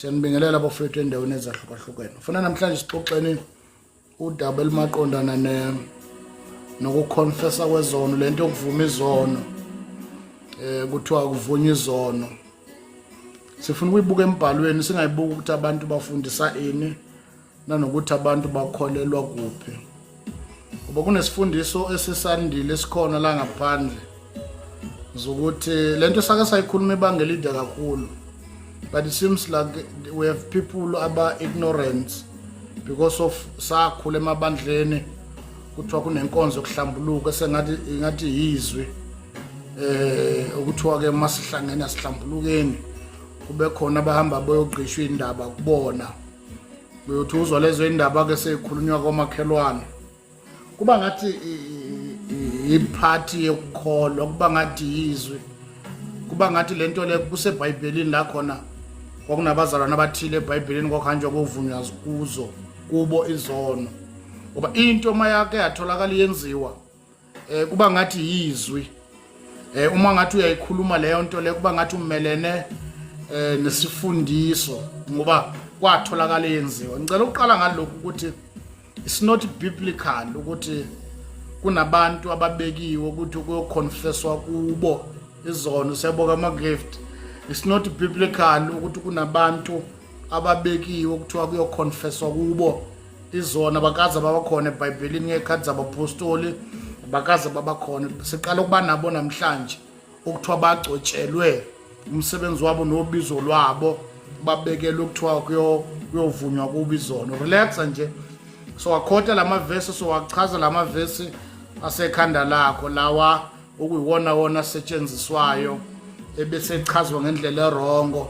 Siyanibingelela bafethu endaweni ezahlukahlukene. Ufuna namhlanje sixoxeni udaba elimaqondana ne nokuconfessa kwezono, lento yokuvuma izono. Kuthiwa kuvunywa izono. Sifuna ukuyibuka embhalweni, singayibuka ukuthi abantu bafundisa ini nanokuthi abantu bakholelwa kuphi. Ngoba kunesifundiso esisandile esikhona la ngaphandle zokuthi lento sake sayikhuluma ibanga elide kakhulu, but it seems like we have people aba ignorance because of sakhula emabandleni kuthiwa kunenkonzo yokuhlambuluka, sengathi ingathi yizwi ukuthiwa ke masihlangene asihlambulukeni, kube khona abahamba boyogqishwa indaba kubona. Uyothi uzwa lezo indaba ke seyikhulunywa komakhelwane, kuba ngathi iphathi yokukholwa, kuba ngathi yizwi, kuba ngathi lento le kuseBhayibhelini la khona kwakunabazalwane abathile eBhayibhelini kwakuhanjwa kovunywa kuzo kubo izono, ngoba into mayake yatholakala yenziwa kuba ngathi yizwi. Uma ngathi uyayikhuluma leyo nto le, kuba ngathi umelene nesifundiso ngoba kwatholakala yenziwa. Ngicela ukuqala ngalokhu ukuthi it's not biblical ukuthi kunabantu ababekiwe ukuthi kuyoconfesswa kubo izono. Siyabonga ama-gift. It's not biblical ukuthi kunabantu ababekiwe kuthiwa kuyoconfesswa kubo izono. Bakaze babakhona eBhayibhelini ngey'khathi zabapostoli? Bakaze babakhona? Siqala ukuba nabo namhlanje okuthiwa bagcotshelwe umsebenzi wabo nobizo lwabo, babekelwe kuthiwa kuyovunywa kubo izono. Relaxa nje, so wakhotha lamavesi, so wachaza lamavesi asekhanda lakho lawa okuyiwona wona asetshenziswayo ebese echazwa ngendlela e-wrong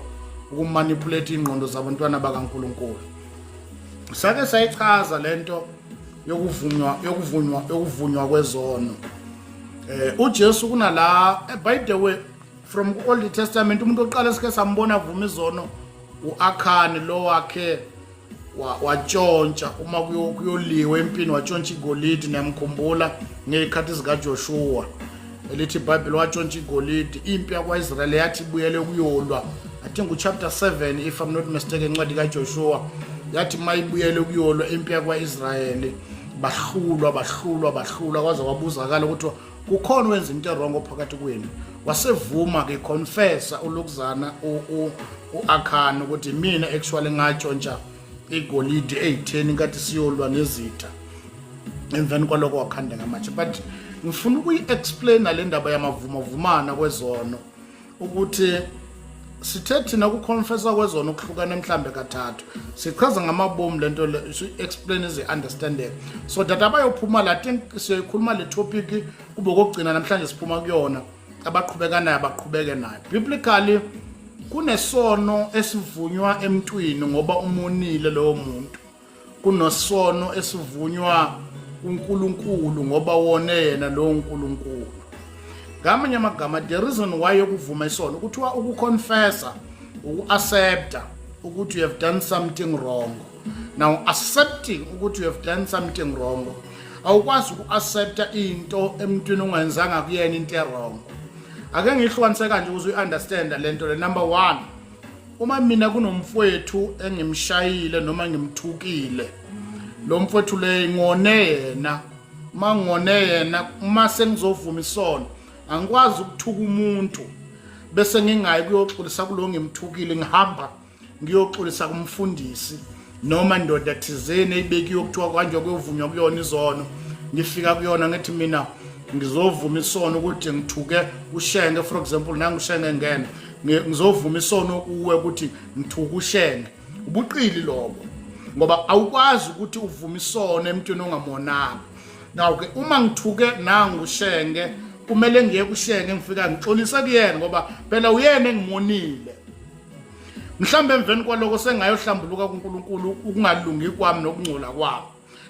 ukumanipulate ingqondo zabantwana bakaNkuluNkulu. Sake sayichaza lento yokuvunywa kwezono. UJesu kunala, by the way, from Old Testament umuntu oqala sike sambona avuma izono uAkhani, lo wakhe watshontsha uma kuyoliwe empini, watshontsha igolide. Niyamkhumbula ngey'khathi zikaJoshua, elithi iBhayibheli watshontsha igolide. Impi yakwa-Israyeli yathi ibuyele ukuyolwa, I think uchapter 7 if I'm not mistaken, incwadi kaJoshua, yathi uma ibuyele ukuyolwa impi yakwa-Israyeli bahlulwa, bahlulwa, bahlulwa, kwaze kwabuzakala ukuthi kukhona wenza into e-wrong phakathi kwenu. Wasevuma-ke, confessa ulokuzana u-Akhani ukuthi mina actually ngatshontsha igolide ey'theni nkathi siyolwa nezitha. Emveni kwaloko wakhanda ngamatshe. But ngifuna ukuyi-explaina le ndaba yamavumavumana kwezono, ukuthi sithe thina kuconfessa kwezono kuhlukane mhlambe kathathu. Sichaza ngamabomu lento le, explain ize understanding so that abayophuma la. Think siyoyikhuluma le topic kube kokugcina namhlanje siphuma kuyona, abaqhubeka nayo abaqhubeke nayo. Biblically kunesono esivunywa emntwini ngoba umonile lowo muntu, kunosono esivunywa uNkulunkulu ngoba wone yena lowo nkulunkulu. Ngamanye amagama, the reason why yokuvuma isono kuthiwa ukuconfessa, uku-accepta ukuthi you have done something wrong. Now, accepting ukuthi you have done something wrong, awukwazi uku-accepta into emntwini ungayenzanga kuyena into e-wrong. Ake ngihlukanise kanje ukuze uyi-understanda le nto le. Number one, uma mina kunomfowethu engimshayile noma ngimthukile, lo mfowethu le ngone yena, uma ngone yena, uma sengizovuma isono, angikwazi ukuthuka umuntu bese ngingayi kuyoxolisa kulo ngimthukile, ngihamba ngiyoxolisa kumfundisi noma ndoda thizeni eyibekiwe kuthiwa kanje kuyovunywa kuyona izono. Ngifika kuyona ngithi mina ngizovuma isono ukuthi ngithuke uShenge, for example, nangu uShenge ngena, ngizovuma isono kuwe ukuthi ngithuke uShenge. Ubuqili lobo, ngoba awukwazi ukuthi uvume isono emntwini ongamonanga. Now ke uma ngithuke nangu uShenge, kumele ngiye kuShenge, ngifika ngixolise kuyena ngoba phela uyena engimonile. Mhlawumbe emveni kwaloko sengayohlambuluka kuNkulunkulu ukungalungi kwami nokungcola kwami.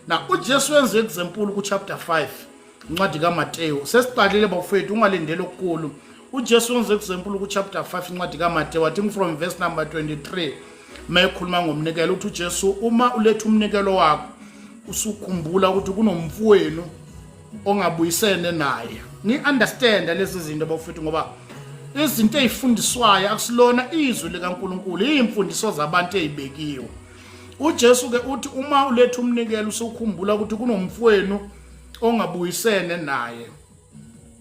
Na uJesu wenze example ku chapter 5 incwadi kaMateyu. Sesiqalile bafethu, ungalindeli okukhulu. UJesu wenze example ku chapter 5 incwadi kaMateyu, I think from verse number 23, mayekhuluma ngomnikelo. Uthi uJesu, uma uletha umnikelo wakho usukhumbula ukuthi kunomfowenu ongabuyisene naye. Ni understand lezi zinto bafethu, ngoba Izinto ezifundiswayo akusilona izwi likaNkuluNkulu, izimfundiso zabantu ezibekiwe. UJesu ke uthi uma uletha umnikelo usukhumbula ukuthi kunomfwenu ongabuyisene naye.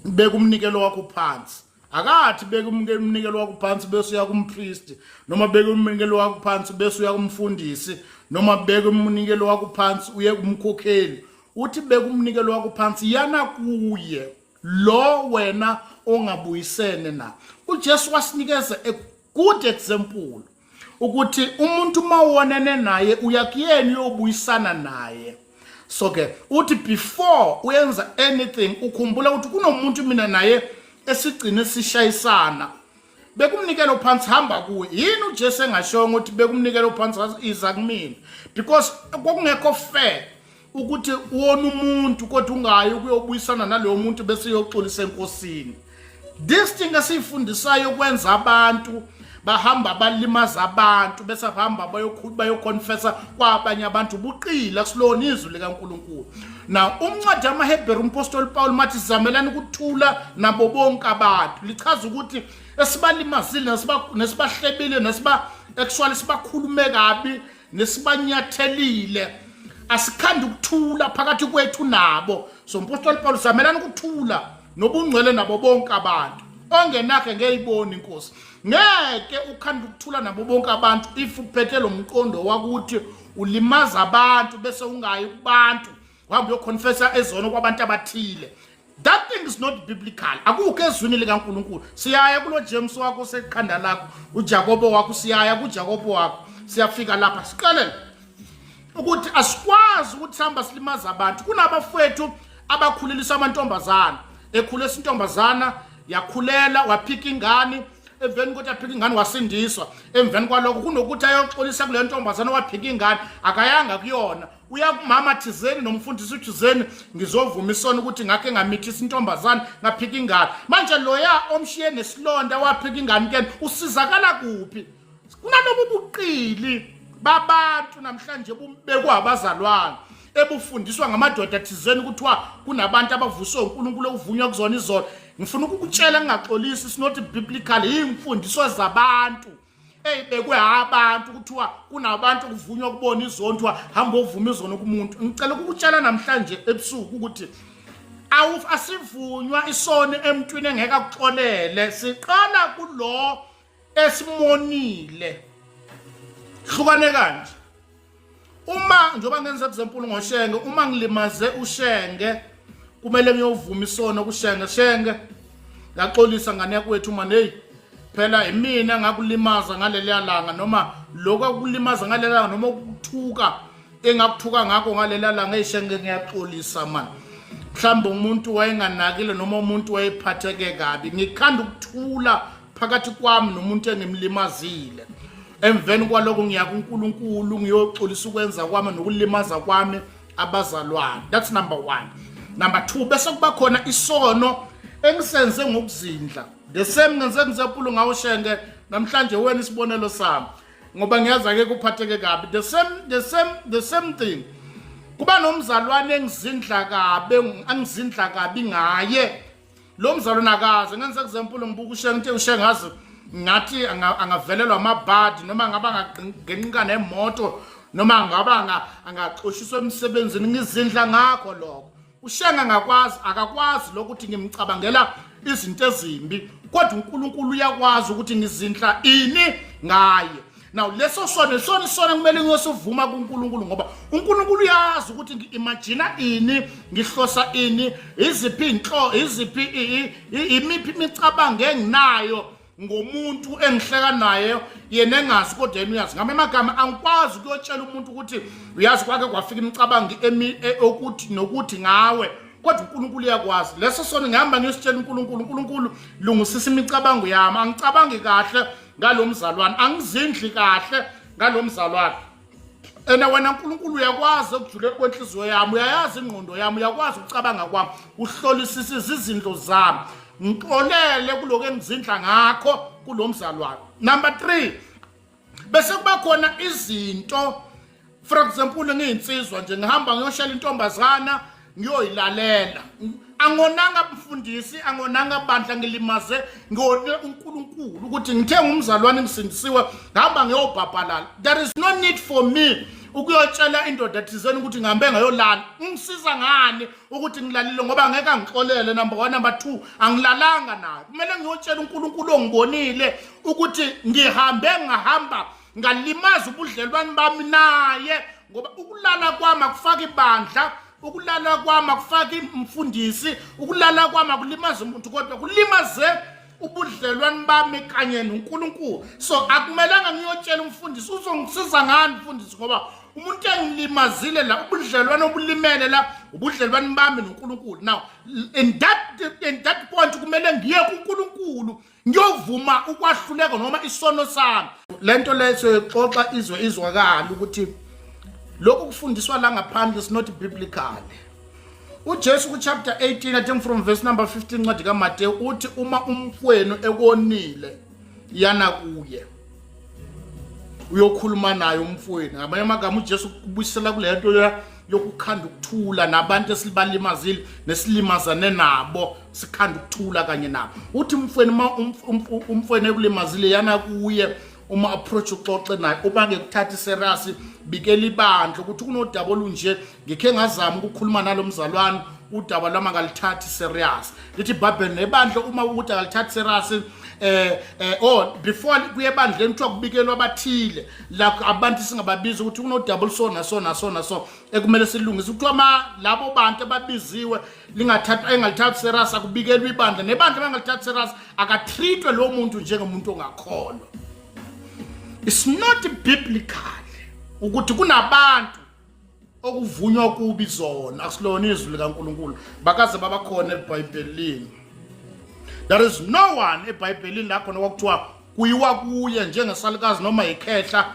Beka umnikelo wakho phansi. Akathi beka umnikelo wakho phansi bese uya kumpristi noma beka umnikelo wakho phansi bese uya kumfundisi noma beka umnikelo wakho phansi uye kumkhokheli. Uthi beka umnikelo wakho phansi yana kuye lo wena ongabuyisene na. uJesu wasinikeza a good example ukuthi umuntu uma wonene naye uyakuyena uyobuyisana naye. So ke uthi before uyenza anything ukhumbula ukuthi kunomuntu mina naye esigcine sishayisana, bekumnikelo phansi, hamba kuye. Yini uJesu engashongo ukuthi bekumnikelo phansi iza kumina? Because kwakungekho fair ukuthi wona umuntu kodwa ungayi ukuyobuyisana naloyo muntu bese uyoxolisa enkosini. This thing esiyifundisayo kwenza abantu bahamba balimaza abantu bese bahamba bayoconfessa kwabanye abantu, buqila kusilona izwi likaNkuluNkulu. Now umncwadi amaHebheru, umpostoli Paul mathi sizamelana ukuthula nabo bonke abantu, lichaza ukuthi esibalimazile, nesibahlebile, nesiba actually sibakhulume kabi, nesibanyathelile, asikhanda ukuthula phakathi kwethu nabo. So umpostoli Paul, sizamelana ukuthula nobungcwele nabo bonke abantu, ongenakhe ngeyiboni inkosi. Ngeke ukhanda ukuthula nabo bonke abantu if uphethe lo mqondo wakuthi ulimaza abantu bese ungayi kubantu, uhambe uyoconfessa ezono kwabantu abathile. That thing is not biblical, akukho ezwini likaNkuluNkulu. Siyaya kulo James wakho sekhanda lakho, uJakobo wakho, siyaya kuJakobo wakho, siyafika lapha siqalele ukuthi asikwazi ukuthi sihamba silimaza abantu. Kunabafowethu abakhulelisa amantombazana, ekhulisa intombazana, yakhulela, waphika ingane. Emveni kokuthi aphika ingane wasindiswa. Emveni kwalokho, kunokuthi ayoxolisa kule ntombazana waphika ingane, akayanga kuyona, uya kumama thizeni nomfundisi uthizeni, ngizovuma isono ukuthi ngakhe ngamithisa intombazane, ngaphika ingane. Manje loya omshiye nesilonda waphika ingane kena usizakala kuphi? Kunalobu buqili babantu namhlanje bubekwa abazalwane, ebufundiswa ngamadoda thizeni, kuthiwa kunabantu abavuswe uNkulunkulu okuvunywa kuzona izolo. Ngifuna ukukutshela ngingaxolisi, it's not biblical, yimfundiso zabantu eyibekwe abantu, kuthiwa kunabantu okuvunywa kubona izono, kuthiwa hamba ovuma izono kumuntu. Ngicela ukukutshela namhlanje ebusuku ukuthi asivunywa isono emntwini engeke akuxolele, siqala kulo esimonile. Hlukane kanje, uma njengoba ngenza example ngoShenge, uma ngilimaze uShenge kumele ngiyovuma isono kuShenge. Shenge, ngaxolisa ngane yakwethu manje, hey, phela imina ngakulimaza ngaleliya langa, noma lokho akulimaza ngaleliya langa, noma ukuthuka engakuthuka ngakho ngaleliya langa, eyishenge ngiyaxolisa man, mhlawumbe umuntu wayenganakile noma umuntu wayephatheke kabi. Ngikhanda ukuthula phakathi kwami nomuntu engimlimazile. Emveni kwaloko ngiya kuNkulunkulu ngiyoxolisa ukwenza kwami nokulimaza kwami abazalwane. That's number 1. Number 2, bese kuba khona isono engisenze ngokuzindla. The same ngenze example ngawushenge namhlanje, wena isibonelo sami, ngoba ngiyazi ake kuphatheke kabi. The same thing, kuba nomzalwane engizindla kabi, angizindla kabi ngaye lo mzalwane akaze. Ngenza example, ngibuka uShenge, into uShenge ngazi ngathi angavelelwa amabhadi, noma ngaba angagenqika nemoto, noma ngaba angaxoshiswa emsebenzini. Ngizindla ngakho lokho. UShenge angakwazi, akakwazi lokuthi ngimcabangela izinto ezimbi, kodwa uNkulunkulu uyakwazi ukuthi ngizindla ini ngaye. Now leso sono, sona isono kumele ngiyosivuma kuNkulunkulu, ngoba uNkulunkulu uyazi ukuthi ngi-imagine ini, ngihlosa ini, iziphi inhlo, iziphi imiphi imicabango enginayo ngomuntu engihleka naye, yena engazi kodwa yena uyazi. Ngamanye amagama, angikwazi ukuyotshela umuntu ukuthi uyazi kwake kwafika imicabango okuthi nokuthi ngawe, kodwa uNkulunkulu uyakwazi. Leso sono ngihamba ngiyositshela uNkulunkulu: uNkulunkulu, lungisisa imicabango yami, angicabangi kahle ngalomzalwane, angizindli kahle ngalomzalwane. Ena wena uNkulunkulu uyakwazi okujule kwenhliziyo yami, uyayazi ingqondo yami, uyakwazi ukucabanga kwami, uhlolisisa izindlo zami, ngixolele kuloko engizindla ngakho kulomzalwane. Number 3, bese kuba khona izinto, for example, ngiyinsizwa nje, ngihamba ngiyoshela intombazana. ngiyoyilalela. Angonanga mfundisi, angonanga bandla, ngilimaze ngone uNkulunkulu ukuthi ngithe ngumzalwane ngisindisiwe ngihamba ngiyobhabhalala. There is no need for me ukuyotshela indoda thizeni ukuthi ngihambe ngayolala. Ungisiza ngani ukuthi ngilalile ngoba ngeke angixolele number 1, number 2 angilalanga naye. Kumele ngiyotshela uNkulunkulu ongibonile ukuthi ngihambe ngahamba ngalimaza ubudlelwane bami naye, ngoba ukulala kwami akufaki ibandla, ukulala kwami akufaki umfundisi, ukulala kwami akulimaza umuntu, kodwa kulimaze ubudlelwane bami kanye noNkulunkulu. So akumelanga ngiyotshela umfundisi, uzongisiza ngani mfundisi, ngoba umuntu engilimazile la, ubudlelwane obulimele la ubudlelwane bami noNkulunkulu. Now in that point kumele ngiye kuNkulunkulu ngiyovuma ukwahluleka noma isono sami. Lento leyo soyixoxa izwe izwakala ukuthi lokhu kufundiswa la ngaphandle is not biblical. UJesu ku chapter 18, I think from verse number 15, incwadi kaMateyu, uthi uma umfwenu ekonile, yana kuye uyokhuluma naye umfwenu. Ngamanye amagama uJesu kubuyisela kule nto yokukhanda ukuthula nabantu esibalimazile nesilimazane nabo, sikhanda ukuthula kanye nabo. Uthi umfwenu, uma umfwenu ekulimazile, yana kuye, uma approach uxoxe naye. Uma ngekuthatha serious, bikela ibandla ukuthi kunodaba olunje, ngikhe ngazama ukukhuluma nalo mzalwane, udaba lwami akalithathi serious. Lithi iBhayibheli nebandla uma ukuthi akalithathi serious, oh, before kuye ebandleni kuthiwa kubikelwa abathile la abantu singababiza ukuthi kunodaba oluso naso naso naso ekumele silungise. Kuthiwa ma labo bantu ababiziwe lingathathwa engalithathi serious, akubikelwa ibandla, nebandla bangalithathi serious, akatreatwe lo muntu njengomuntu ongakholwa. It's not biblical ukuthi kunabantu okuvunywa kubi zona, akusilona izwi likaNkulunkulu, bakaze babakhona eBhayibhelini. There is no one eBhayibhelini la khona kwakuthiwa kuyiwa kuye njengesalukazi noma ikhehla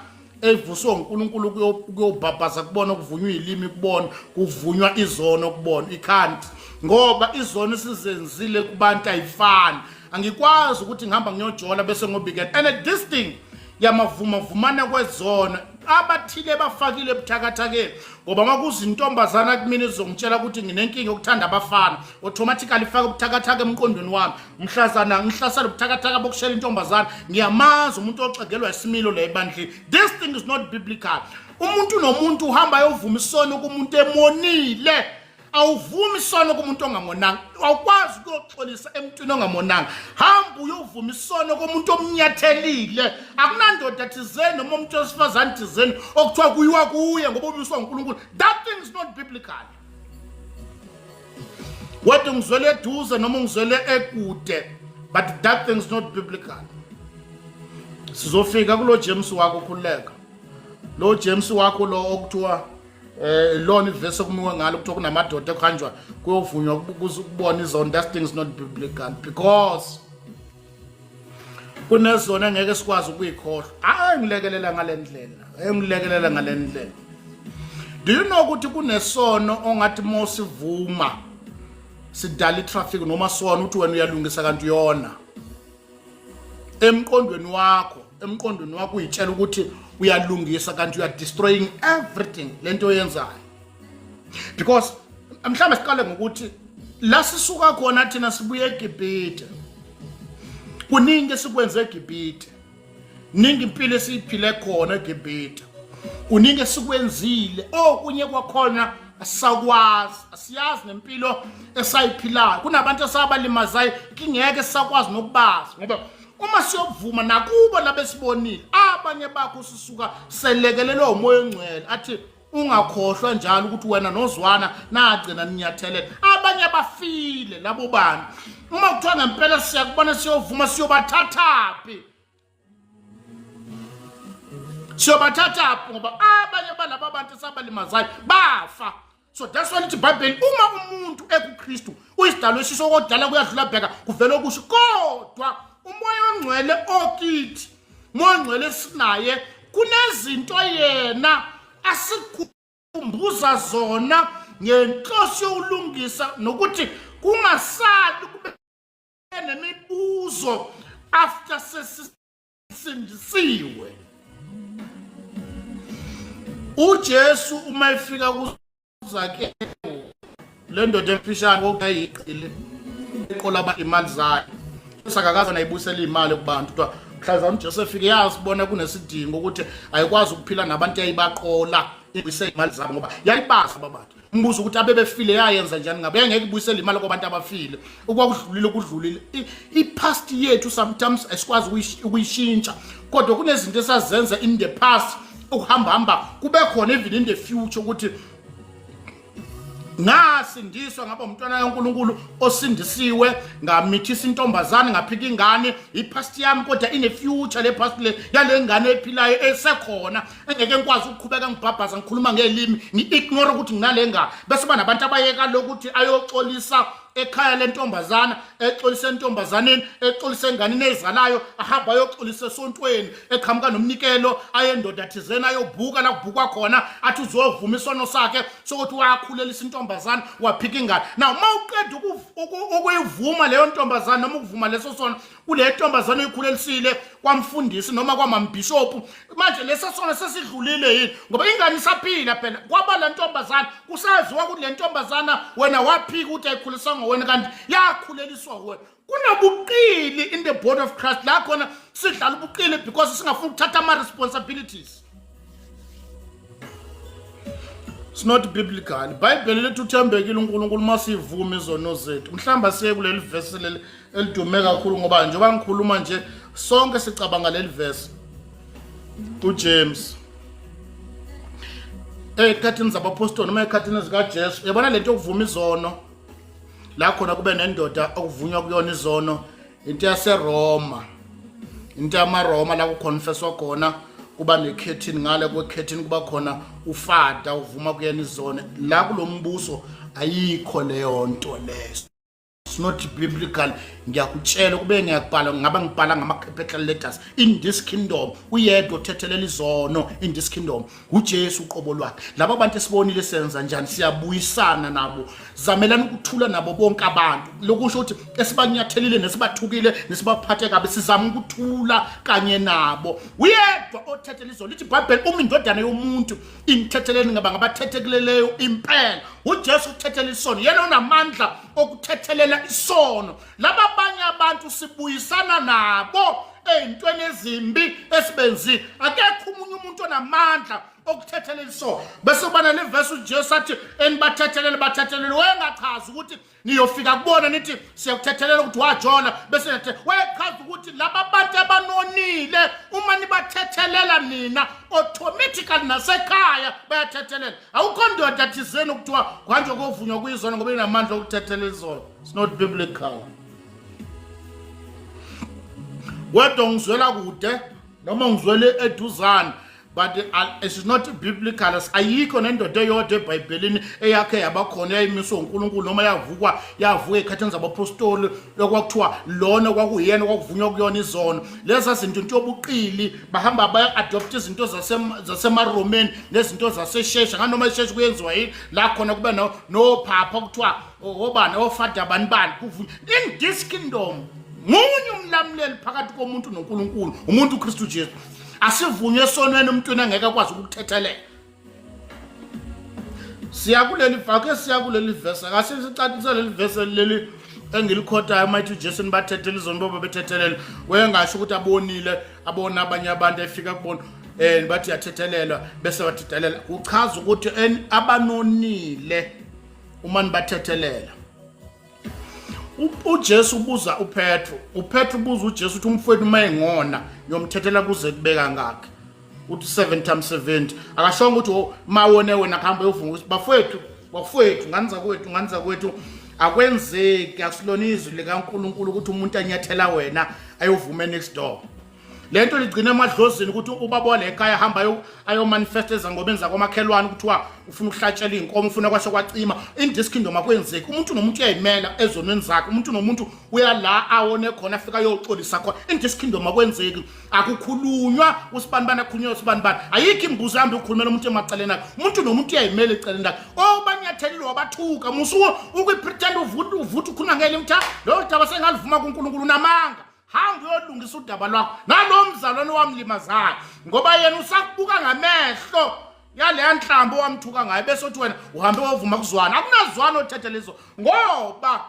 evuswe uNkulunkulu ukuyobhabhaza kubona okuvunywa ilimi kubona kuvunywa izono kubona. Ican't, ngoba izono esizenzile kubantu ayifani. Angikwazi ukuthi ngihamba ngiyojola bese ngobikela. And this thing yamavuma vumana kwezono, abathile bafakile ebuthakathakeni, ngoba uma kuza intombazana kumina izongitshela ukuthi nginenkinga yokuthanda abafana, automatically ifaka ubuthakathaka emqondweni wami. Mhlazana ngihlasela ubuthakathaka bokushela intombazana, ngiyamazi umuntu oxegelwa isimilo la ebandleni. This thing is not biblical. Umuntu nomuntu uhamba ayovuma isono kumuntu emonile, awuvumi isono kumuntu ongamonanga. Awukwazi ukuyoxolisa emntwini ongamonanga. Hamba uyovuma isono komuntu omnyathelile. Akunandoda thizeni noma umuntu wesifazane thizeni okuthiwa kuyiwa kuye ngoba ubiswa uNkulunkulu. That thing is not biblical, whether ngizwele eduze noma ngizwele ekude, but that thing is not biblical. Sizofika kulo James wakho, khululeka. Lo James wakho lo okuthiwa lona ivesi okumiwe ngalo kuthiwa kunamadoda ekuhanjwa kuyovunywa ukubona izono, that thing is not biblical, because kunezona engeke sikwazi ukuyikhohlwa. Hayi, ngilekelela ngale ndlela, ngilekelela ngale ndlela. Do you know ukuthi kunesono ongathi mosivuma sidala itraffic, noma sona uthi wena uyalungisa kanti uyona emqondweni wakho? Emqondweni wakho uyitshela ukuthi uyalungisa kanti you are destroying everything lento oyenzayo. Because mhlawumbe siqale ngokuthi la sisuka khona thina, sibuye eGibhithe. Kuningi esikwenze eGibhithe, ningi impilo esiyiphile khona eGibhithe, kuningi esikwenzile, okunye kwakhona asisakwazi, asiyazi nempilo esayiphilayo. Kunabantu esabalimazayo kingeke sisakwazi nokubazi, ngoba uma siyovuma nakubo labesibonile abanye bakho sisuka selekelelwa umoya ongcwele athi ungakhohlwa njalo ukuthi wena nozwana nagcina ninyathelela abanye abafile labo bantu. Uma kuthiwa ngempela siyakubona siyovuma, siyobathathaphi? Siyobathathaphi? Ngoba abanye balaba bantu esabalimazayo bafa. So that's why lithi iBhayibheli, uma umuntu ekuKristu uyisidalwa esisho, okudala kuyadlula, bheka kuvela okusho. Kodwa umoya ongcwele okithi, moya ongcwele sinaye, kunezinto yena asikhumbuza zona ngenhloso yokulungisa nokuthi kungasali kube nemibuzo after sesisindisiwe. UJesu uma efika kuZakewu Le ndoda emfishane okuyiqili iqola abantu imali zayo. Sakakaze nayibuyisela imali kubantu kuthiwa mhlazana uJesu efike yasibona kunesidingo ukuthi ayikwazi ukuphila nabantu yayibaqola ibuyise imali zabo ngoba yayibazi ababantu. Umbuzo ukuthi abebefile yayenza njani ngabe yayingeke ibuyisele imali kwabantu abafile. Okwakudlulile kudlulile. I-past yethu sometimes asikwazi ukuyishintsha kodwa kunezinto esazenza in the past ukuhamba hamba kube khona even in the future ukuthi ngasindiswa ngaba umntwana kaNkuluNkulu osindisiwe ngamithisa intombazane ngaphika ingane ipast yami kodwa ine future le past le yale ngane ephilayo esekhona engeke ngikwazi ukuqhubeka ngibhabhaza ngikhuluma ngelimi ngi-ignore ukuthi nginale ngane bese ba nabantu abayeka lokuthi ayoxolisa ekhaya lentombazana exolisa entombazaneni exolisa enganeni ezalayo ahamba ayoxolisa esontweni eqhamuka nomnikelo ayendoda thizeni ayobhuka la kubhukwa khona athi uzovuma isono sakhe sokuthi wakhulelisa intombazana waphika ingane now uma uqeda ukuyivuma leyo ntombazana noma ukuvuma leso sono kule ntombazane oyikhulelisile kwamfundisi noma kwamambhishophu manje leso sono sesidlulile yini ngoba ingane isaphila phela kwaba le ntombazana kusaziwa ukuthi le ntombazana wena waphika ukuthi ayikhuliswanga wena kanti yakhuleliswa wena kunobuqili in the body of Christ la khona sidlala ubuqili because singafuni ukuthatha ama-responsibilities. It's not biblical. IBhayibheli lithi uthembekile uNkulunkulu uma sivuma izono zethu. Mhlawumbe siye kuleli verse leli elidume kakhulu ngoba njengoba ngikhuluma nje sonke sicabanga leli verse. UJames ey'khathini zabapostoli noma ey'khathini zikaJesu yabona lento yokuvuma izono la khona kube nendoda okuvunywa kuyona izono into yaseRoma into yamaRoma la kuconfesswa khona kuba nekhethini ngale kwekhethini kuba khona ufada uvuma kuyena izono la kulombuso ayikho leyo nto leyo. It's not biblical. Ngiyakutshela kube ngiyakubhala ngaba ngibhala ngama capital letters. In this kingdom uyedwa othethelela izono in this kingdom. uJesu uqobo lwakhe. Laba bantu esibonile senza njani siyabuyisana nabo. Zamelana ukuthula nabo bonke abantu. Lokusho ukuthi esibanyathelile nesibathukile nesibaphathe kabi sizama ukuthula kanye nabo. Uyedwa othethela izono. Lithi iBhayibheli uma indodana yomuntu inithetheleni ngaba ngabathethekileyo impela. UJesu uthethela isono. Yena unamandla okuthethelela isono. Laba abanye abantu sibuyisana nabo ey'ntweni ezimbi esibenzile. Akekho omunye umuntu onamandla okuthethelela isono. Bese kuba nale verse uJesu athi enibathethelele bathethelele wayengachazi ukuthi niyofika kubona nithi siyakuthethelela ukuthi wajola bese nithi wayechaza ukuthi laba bantu abanonile uma nibathethelela nina automatically nasekhaya bayathethelela. Awukho ndoda thizeni okuthiwa kwanje kovunywa kuyizona ngoba inamandla okuthethelela izono. It's not biblical. Wedwa ngizwela kude noma ngizwele eduzane but it's not biblical. Ayikho nendoda eyodwa eBhayibhelini eyakhe yabakhona yayimiswa uNkulunkulu noma yavukwa yavuka ekhathini zabapostoli lokwakuthiwa lona kwakuyena kwakuvunywa kuyona izono. Leza zinto into yobuqili bahamba baya adopt izinto zasemaromeni nezinto zaseshesha nganoma ishesha kuyenziwa yini la khona kube nophapha kuthiwa obani ofada bani bani kuvunywa in this kingdom munye umlamuleli phakathi komuntu noNkulunkulu umuntu uKristu Jesu. Asivunywe esonweni umntwini angeke akwazi ukukuthethelela. Siya kuleli vake siya kuleli verse akase sicacise leli verse leli engilikhothayo uma ethi uJesu nibathethele izono boba bethethelele wayengasho ukuthi abonile abona abanye abantu efika kubona bathi yathethelelwa bese bathethelela kuchaza ukuthi abanonile uma nibathethelela. UJesu ubuza uPetro, uPetro ubuza uJesu ukuthi umfowethu uma engona ngiyomthethela kuze kubeka ngakhe. Uthi 7 times 70. Akashongo ukuthi oh, mawone wena kuhambe uyovuma ukuthi bafowethu, bafowethu, ngani zakwethu, ngani zakwethu. Akwenzeki akusilona izwi likaNkulunkulu ukuthi umuntu anyathela wena ayovuma next door. Lento ligcina emadlozini ukuthi ubaba wale ekhaya ahamba ayomanifesta ezangomeni zakomakhelwane kuthiwa ufuna ukuhlatshela iy'nkomo ufuna kwasho kwacima. In this kingdom akwenzeki. Umuntu nomuntu uyayimela ezonweni zakhe. Umuntu nomuntu uya la awone khona afika ayoxolisa khona. In this kingdom akwenzeki. Akukhulunywa usibanibani akhulunywa usibanibani. Ayikho imbuzo ehambe ukhulumela umuntu emacaleni akhe. Umuntu nomuntu uyayimela ecaleni lakhe. Obanyathelile wabathuka musu ukuyipretend uvuta uvuta ukhuluma ngelimi cha lolu daba sengalivuma kuNkulunkulu unamanga. Hamba uyolungisa udaba lwakho nalo mzalwane owamlimazayo ngoba yena usakubuka ngamehlo. Yaleya nhlambo owamthuka ngayo bese uthi wena uhambe wovuma kuzwana. Akunazwana othethela izono ngoba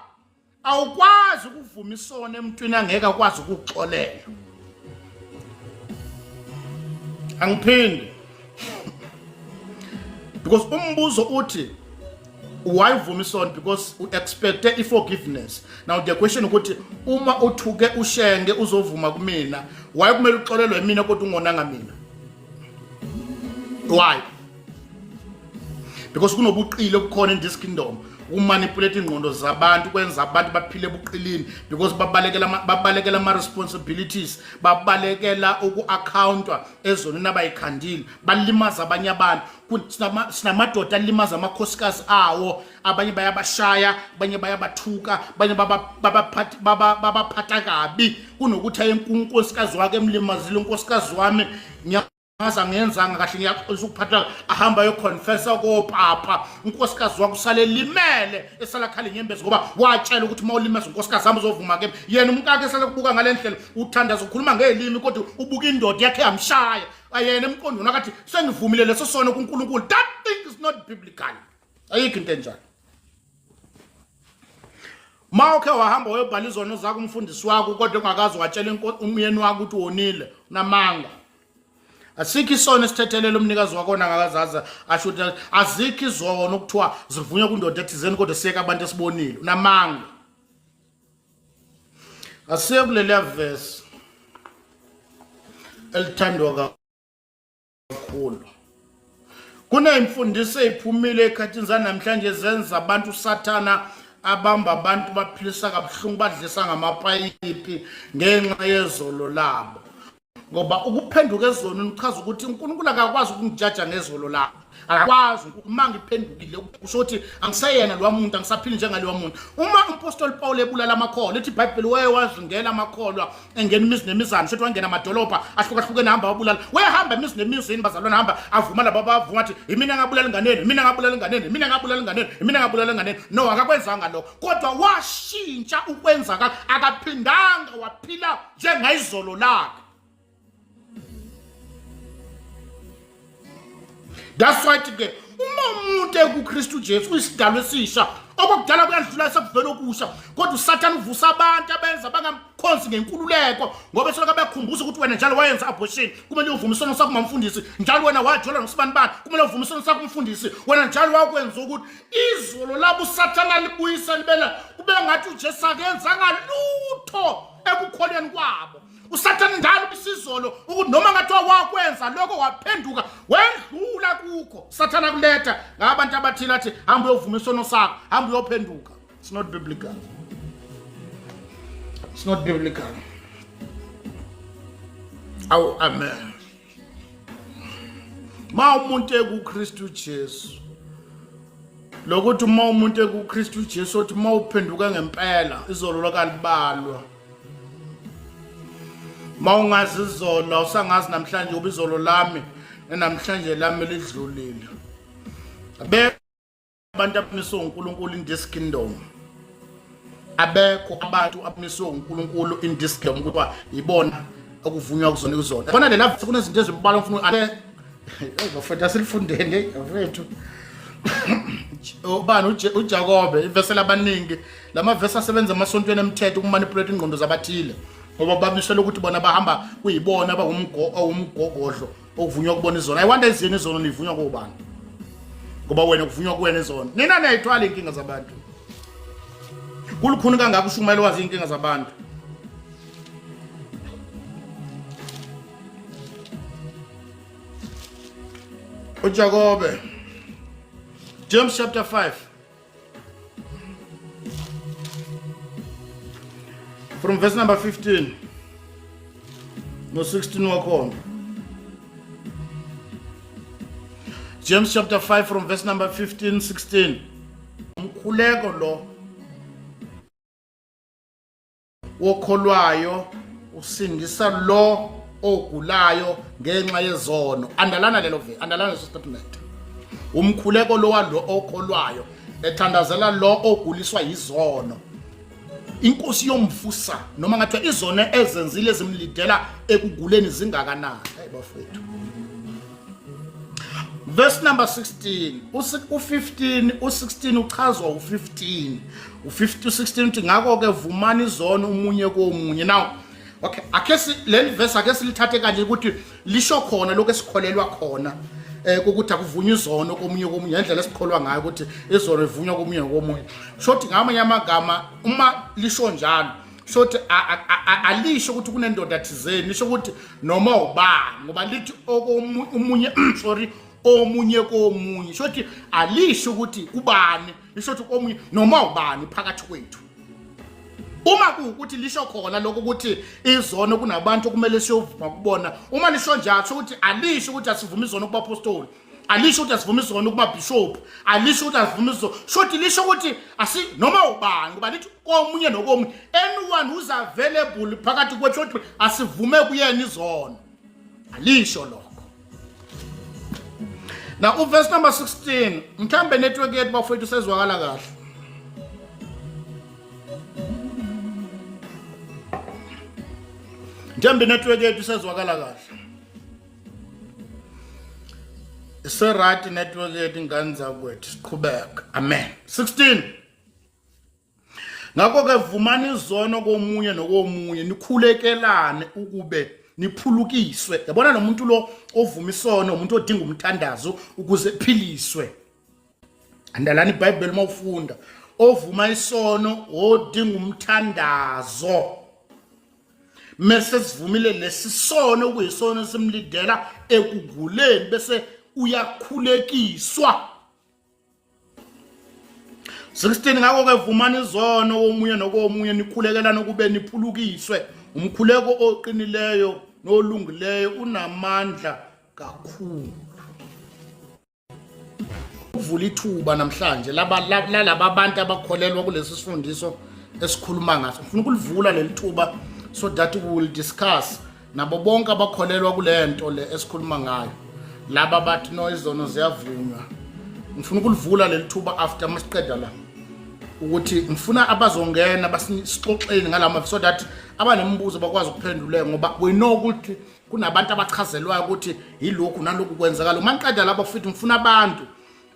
awukwazi ukuvuma isono emntwini angeke akwazi ukukuxolela. Angiphindi. Because umbuzo uthi why uvuma isono, because u expect i forgiveness. Now the question ukuthi uma uthuke ushenge uzovuma kumina, why kumele uxolelwe mina kodwa ungonanga mina? Why? Because kunobuqili obukhona in this kingdom, ukumanipulate ingqondo zabantu, kwenza abantu baphile ebuqilini because babalekela ama responsibilities, babalekela uku-accountwa ezonweni abayikhandile, balimaza abanye abantu. Sinamadoda alimaza amakhosikazi awo, abanye bayabashaya, abanye bayabathuka, abanye babaphatha kabi kunokuthi aye unkosikazi wakhe emlimazile. Unkosikazi wami ngiyazi angiyenzanga kahle, ngiyaxolisa ukuphatha, ahamba ayoconfessa kopapa, unkosikazi wakhe usale limele, esala khala inyembezi ngoba watshela ukuthi uma ulimeza unkosikazi wami uzovuma ke. Yena umkakhe esale kubuka ngale ndlela, uthandaza, ukhuluma ngey'limi, kodwa ubuka indoda yakhe yamshaya, ayena emqondweni akathi sengivumile leso sono kuNkulunkulu. That thing is not biblical, ayikho into enjalo. Ma ukhe wahamba wayobhala izono zakho umfundisi wakho kodwa ungakazi watshela umyeni wakho ukuthi wonile, unamanga. Asikho isono esithethelela umnikazi wakona angakazazi asho ukuthi azikho izono okuthiwa zivunywa kundoda ethizeni kodwa siyeka abantu esibonile, unamanga. Asiye kuleliya verse elithandwa kakhulu. Kuneyimfundiso eziphumile ekhathini zanamhlanje zenza abantu uSathana abamba abantu, baphilisa kabuhlungu, badlisa ngamapayipi ngenxa yezolo labo. Ngoba ukuphenduka ezonweni kuchaza ukuthi uNkulunkulu akakwazi ukungijaja ngezolo lami, akakwazi. Uma ngiphendukile kusho ukuthi angiseyena lowa muntu, angisaphili njengalowa muntu. Uma umpostoli Paul ebulala amakholwa, lithi iBhayibheli waye wazingela amakholwa engena imizi nemizana, shuthi wangena amadolobha ahlukahlukene, hamba wabulala, wayehamba imizi nemizini bazalwane, hamba avuma laba bavuma athi imina ngabulala enganeni, imina ngabulala enganeni, imina ngabulala enganeni, imina ngabulala enganeni. No, akakwenzanga lokho, kodwa washintsha ukwenza, akaphindanga waphila njengayizolo lakhe. That's why ke uma umuntu ekuKristu Jesu uyisidalwa esisha, okokudala kuyadlula, sekuvela okusha. Kodwa uSathane uvusa abantu abenza bangamkhonzi ngenkululeko ngoba esoloko bekhumbuza ukuthi wena njalo wayenza abortion, kumele uvume isono sakho mamfundisi, njalo wena wajola nosibanibani, kumele uvume isono sakho umfundisi, wena njalo wakwenza ukuthi izolo labo uSathane alibuyisa libela kube ngathi uJesu akenzanga lutho ekukholweni kwabo. Usathane njalo ubisizolo ukuthi noma ngathiwa wakwenza lokho waphenduka wendlula kukho, sathana kuletha ngabantu abathile athi hamba uyovuma isono sakho, hamba uyophenduka. It's not biblical, it's not biblical. Awu, amen. Ma umuntu ekuKristu Jesu, lokuthi uma umuntu ekuKristu Jesu othi uma uphenduka ngempela izolo lakalibalwa. Ma ungazi izolo awusangazi namhlanje, ngoba izolo lami namhlanje lami lidlulile. Abekho abantu abamiswe uNkulunkulu in this kingdom, abekho abantu abamiswe uNkulunkulu in this kingdom kuthiwa yibona okuvunywa kuzona kuzona. Bona lela kunezinto ezimbalwa ngifuna ake bafethu asilifundeni bafethu. Ubani uJakobe, ivesi labaningi lamavesi asebenza emasontweni emthetho ukumanipulate ingqondo zabathile ngoba bamisela ukuthi bona bahamba kuyibona abawumgogodlo okuvunywa kubona izono. I wonder izini izono nivunywa kobani, ngoba wena kuvunywa kuwena izono, nina niyayithwala inkinga zabantu. Kulukhuni kangaka ushumayela wazi inkinga zabantu. uJakobe, James chapter 5 from verse number 15 no 16 wakhona. James chapter 5 from verse number 15 16. Umkhuleko lo wokholwayo usindisa lo ogulayo ngenxa yezono. Andalana lelo ve, andalana leso statement. Umkhuleko lo walo okholwayo ethandazela lo oguliswa yizono, inkosi yomvusa noma ngathiwa izono ezenzile ezimlidela ekuguleni zingakanani. Hayi bafowethu. Verse number 16, u-15, u-16 uchazwa u-15. U-15 u-16 uthi ngakho-ke vumani izono umunye komunye. Now, okay, ake si leli verse ake silithathe kanje ukuthi lisho khona lokho esikholelwa khona ukuthi akuvunywa izono komunye komunye indlela esikholwa ngayo ukuthi izono ivunywa komunye komunye. Shothi ngamanye amagama uma lisho njalo shothi alisho ukuthi kunendoda thizeni, lisho ukuthi noma ubani ngoba lithi omunye sorry omunye komunye, shothi alisho ukuthi kubani, lisho ukuthi omunye noma ubani phakathi kwethu. Uma kuwukuthi lisho khona lokho ukuthi izono kunabantu okumele siyovuma kubona, uma lisho njalo ukuthi alisho ukuthi asivume izono kubapostoli, alisho ukuthi asivume izono kumabhishophu, alisho ukuthi asivume izono, shothi lisho ukuthi asi noma ubani ngoba lithi komunye nokomunye, anyone who's available phakathi kwethu shothi asivume kuyena izono, alisho lokho. Now uverse number 16, mhlambe network yethu bafowethu sezwakala kahle. Mhlambe network yethu sezwakala kahle. Ise-right network yethu ingane zakwethu, siqhubeka. Amen. 16. Ngakho-ke vumani izono komunye nokomunye, nikhulekelane ukube niphulukiswe. Yabona lo muntu lo ovuma isono, umuntu odinga umthandazo ukuze ephiliswe. Andalani iBhayibheli uma ufunda. Ovuma isono odinga umthandazo. Mese sivumile lesi sono okuyisono esimlidela ekuguleni bese uyakhulekiswa. 16 ngakho-ke vumani izono komunye nokomunye nikhulekelane ukube niphulukiswe. Umkhuleko oqinileyo nolungileyo unamandla kakhulu. Uvula ithuba namhlanje lalaba abantu abakholelwa kulesi sifundiso esikhuluma ngaso. Ngifuna ukulivula leli thuba so that we will discuss nabo bonke abakholelwa kule nto le esikhuluma ngayo, laba bathi no izono ziyavunywa. Ngifuna ukulivula leli thuba after masiqeda la ukuthi ngifuna abazongena basixoxeni ngalama so that abanemibuzo bakwazi ukuphenduleka, ngoba we know ukuthi kunabantu abachazelwayo ukuthi yilokhu nalokhu kwenzakala. Uma ngiqeda lapho futhi ngifuna abantu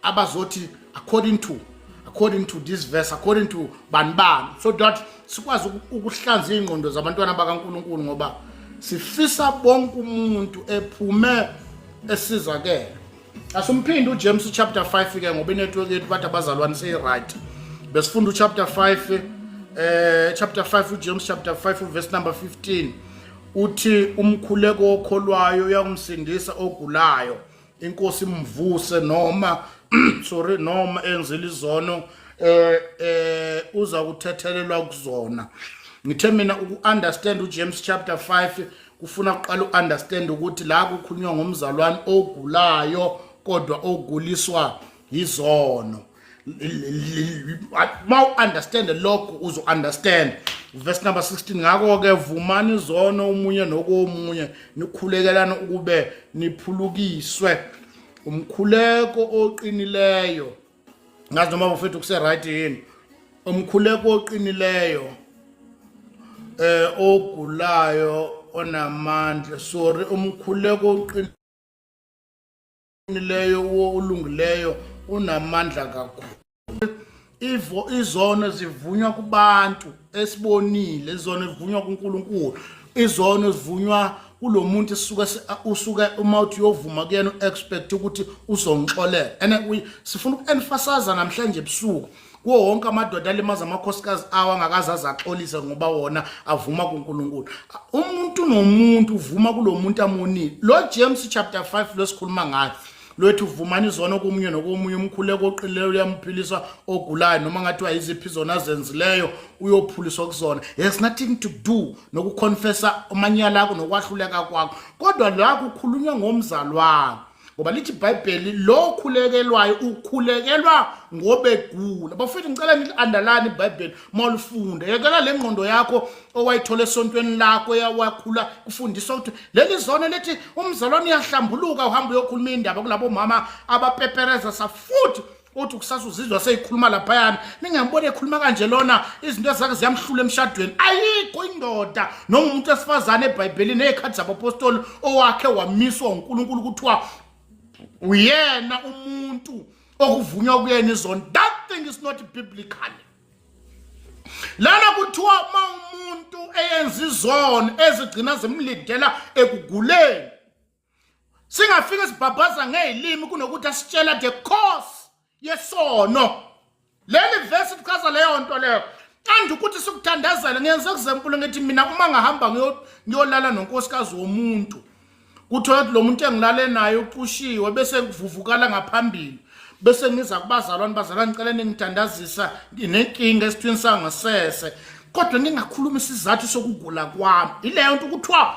abazothi according to this verse, according to bani bani, so that sikwazi ukuhlanza ingqondo zabantwana bakaNkuluNkulu, ngoba sifisa bonke umuntu ephume esizakele. Asumphinde uJames chapter 5 ke ngoba inetwork yethu bathi abazalwane seyi-right. Besifunda uchapter 5, chapter 5 uJames chapter 5 verse number 15 uthi umkhuleko okholwayo uyakumsindisa ogulayo, inkosi imvuse noma sorry noma enzile izono uza kuthethelelwa kuzona. Ngithe mina uku-understand uJames chapter 5 kufuna kuqala u-understand ukuthi la kukhulunywa ngomzalwane ogulayo kodwa oguliswa yizono. Ma u-understand lokho uzo-understand verse number 16, ngakho-ke vumani izono omunye nokomunye nikhulekelane ukube niphulukiswe. Umkhuleko oqinileyo, ngazi noma bafethu kuse-right yini, umkhuleko oqinileyo ogulayo onamandla, sorry, umkhuleko oqinileyo olungileyo unamandla kakhulu. Ivo izono zivunywa kubantu esibonile, izono zivunywa kuNkulunkulu, izono zivunywa kulomuntu esuke usuke uma uthi uyovuma kuyena u-expect ukuthi uzongixolela. And sifuna uku-emphasize namhlanje ebusuku kuwo wonke amadoda alimaza amakhosikazi awo angakaze azaxolise ngoba wona avuma kuNkulunkulu. Umuntu nomuntu uvuma kulomuntu amonile. Lo James chapter 5 losikhuluma ngayo lwethu, vumani izono komunye nokomunye, umkhuleko oqinileyo uyamphilisa ogulayo, noma ngathiwa yiziphi izono azenzileyo uyophuliswa kuzona. It has nothing to do nokuconfessa amanyala akho nokwahluleka kwakho, kodwa la kukhulunywa ngomzalwane, ngoba lithi iBhayibheli lo khulekelwayo ukhulekelwa ngobegula. Bafethu ngicela ni-underline iBhayibheli mawulifunda, yekela le ngqondo yakho owayithola esontweni lakho eyawakhula kufundiswa ukuthi leli zono lithi umzalwane uyahlambuluka, uhamba uyokhuluma indaba kulabo mama abapepereza safuthi uthi kusasa uzizwa seyikhuluma laphayana, ningambona ekhuluma kanje lona, izinto ezake ziyamhlula emshadweni. Ayikho indoda noma umuntu wesifazane eBhayibhelini ey'khathi zabapostoli owakhe wamiswa uNkulunkulu kuthiwa Uyena umuntu okuvunywa kuyena izono. That thing is not biblical. Lana kuthiwa uma umuntu eyenza izono ezigcina zimlindela ekuguleni, singafike sibhabhaza ngezilimi kunokuthi asitshela the cause yesono. Leli verse lichaza leyo nto leyo. Qanda ukuthi sikuthandazele ngenze example ngithi mina uma ngahamba ngiyolala nonkosikazi womuntu, kuthiwa ukuthi lo muntu engilale naye ucushiwe bese kuvuvukala ngaphambili, bese ngiza kubazalwane, bazalwane ngicela ningithandazisa nginenkinga esithwini sangasese, kodwa ngingakhuluma isizathu sokugula kwami. Ileyo nto kuthiwa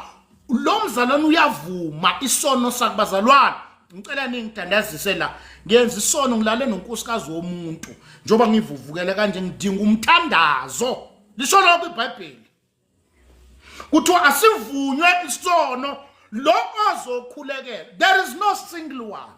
lo mzalwane uyavuma isono sakubazalwane, ngicela ningithandazise la ngenza isono, ngilale nonkosikazi womuntu, njengoba ngivuvukele kanje ngidinga umthandazo. Lisho lokho iBhayibheli, kuthiwa asivunywe isono lo ozokhulekela. There is no single one.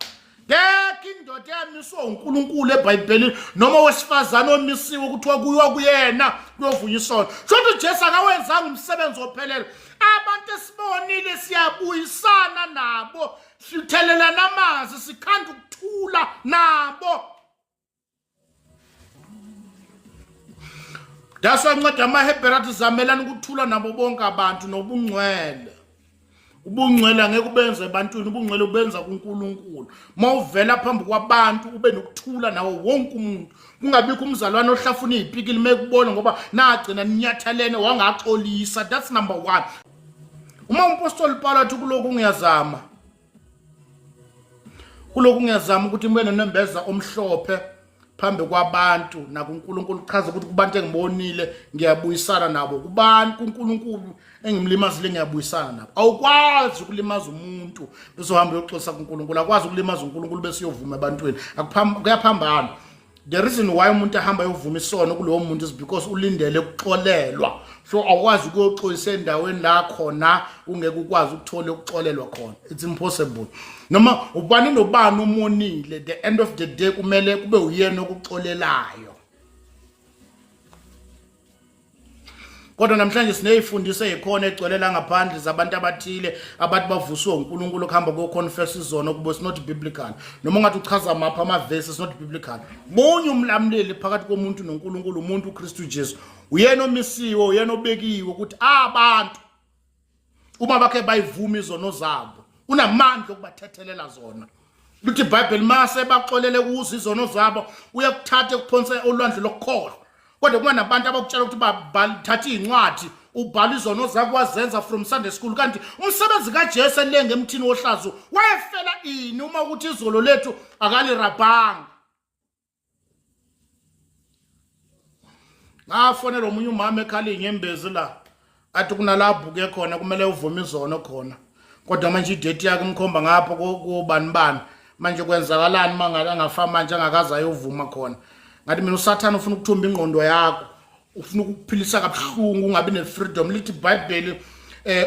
Ngekho indoda eyamiswa uNkulunkulu eBhayibhelini noma owesifazane omisiwe kuthiwa kuyiwa kuyena kuyovunywa isono. Shothi uJesu akawenzanga umsebenzi ophelele. Abantu esibonile siyabuyisana nabo, sithelelana amanzi, sikhanda ukuthula nabo. That's why incwadi yamaHebheru athi zamelani ukuthula nabo bonke abantu nobungcwele. Ubungcwele angeke ubenze ebantwini, ubungcwele ubenza kuNkulunkulu. Uma uvela phambi kwabantu ube nokuthula nawo wonke umuntu. Kungabikho umzalwane ohlafuna izipikili mekubona ngoba nagcina ninyathelene wangaxolisa. That's number 1. Uma umpostoli Paulo athi kulokhu ngiyazama, kulokhu ngiyazama ukuthi ngibe nonembeza omhlophe phambi kwabantu nakuNkulunkulu, kuchaza ukuthi kubantu engibonile ngiyabuyisana nabo, kubantu kuNkulunkulu engimlimazile ngiyabuyisana nabo. Awukwazi ukulimaza umuntu bese uhamba uyoxolisa kuNkulunkulu, akwazi ukulimaza uNkulunkulu bese uyovuma ebantwini, kuyaphambana. The reason why umuntu ahamba ayovuma isono kulowo muntu is because ulindele ukuxolelwa. So awukwazi ukuyoxolisa endaweni la khona ungeke ukwazi ukuthola ukuxolelwa khona, it's impossible. Noma ubani nobani umonile, the end of the day kumele kube uyena okuxolelayo. Kodwa namhlanje sinezifundiso ezikhona egcwele la ngaphandle zabantu abathile abathi bavuswe uNkulunkulu kuhamba kuyoconfess izono kubo. It's not biblical. Noma ungathi uchaza mapha amavesi, it's not biblical. Munye umlamuleli phakathi komuntu noNkulunkulu, umuntu uKristu Jesu. Uyena omisiwe, uyena obekiwe ukuthi abantu uma bakhe bayivuma izono zabo unamandla okubathethelela zona. Lithi iBhayibheli mase baxolele kuzo izono zabo uyakuthatha ekuphonse olwandle lokukholwa. Kodwa kuba nabantu abakutshela ukuthi bathatha iy'ncwadi ubhala izono zakho wazenza from Sunday school, kanti umsebenzi kaJesu elenge emthini wohlazo wayefela ini uma ukuthi izolo lethu akalirabhanga? Ngafonela omunye umama ekhala inyembezi la, athi kunalabhuke khona kumele uvume izono khona, kodwa manje idate yakhe imkhomba ngapha kobani bani, manje kwenzakalani uma angafa manje angakaze ayovuma khona? Ngathi mina uSathane ufuna ukuthumba ingqondo yakho, ufuna ukukuphilisa kabuhlungu ungabi ne-freedom. Lithi iBhayibheli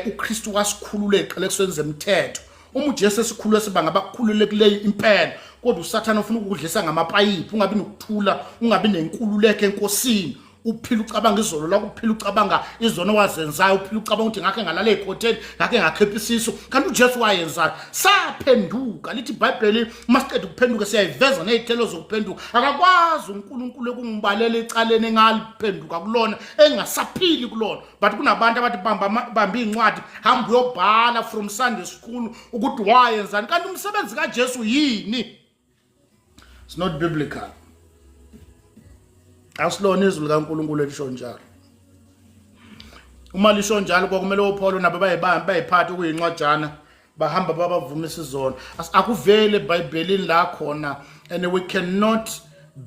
uKristu wasikhulula eqalekisweni zemthetho. Uma uJesu esikhulule siba ngabakhululekileyo impela, kodwa uSathane ufuna ukukudlisa ngamapayipi, ungabi nokuthula, ungabi nenkululeko enkosini, uphila ucabanga izolo lakho, uphila ucabanga izono wazenzayo, uphila ucabanga ukuthi ngakhe ngalala ey'khotheni, ngakhe ngakhepha isisu, kanti uJesu wayenzayo. Saphenduka, lithi iBhayibheli uma siqeda ukuphenduka siyayiveza ney'thelo zokuphenduka. Akakwazi uNkulunkulu ekungibalela ecaleni engaliphenduka kulona, engasaphili kulona. But kunabantu abathi bamba iy'ncwadi, hamba uyobhala from Sunday school ukuthi wayenzani, kanti umsebenzi kaJesu yini? It's not biblical. Asilona izwi likaNkulunkulu elisho njalo. Uma lisho njalo kwakumele oPaul nabo bayibambe bayiphathe okuyincwajana bahamba babavumisa izono. Akuvele eBhayibhelini la khona, and we cannot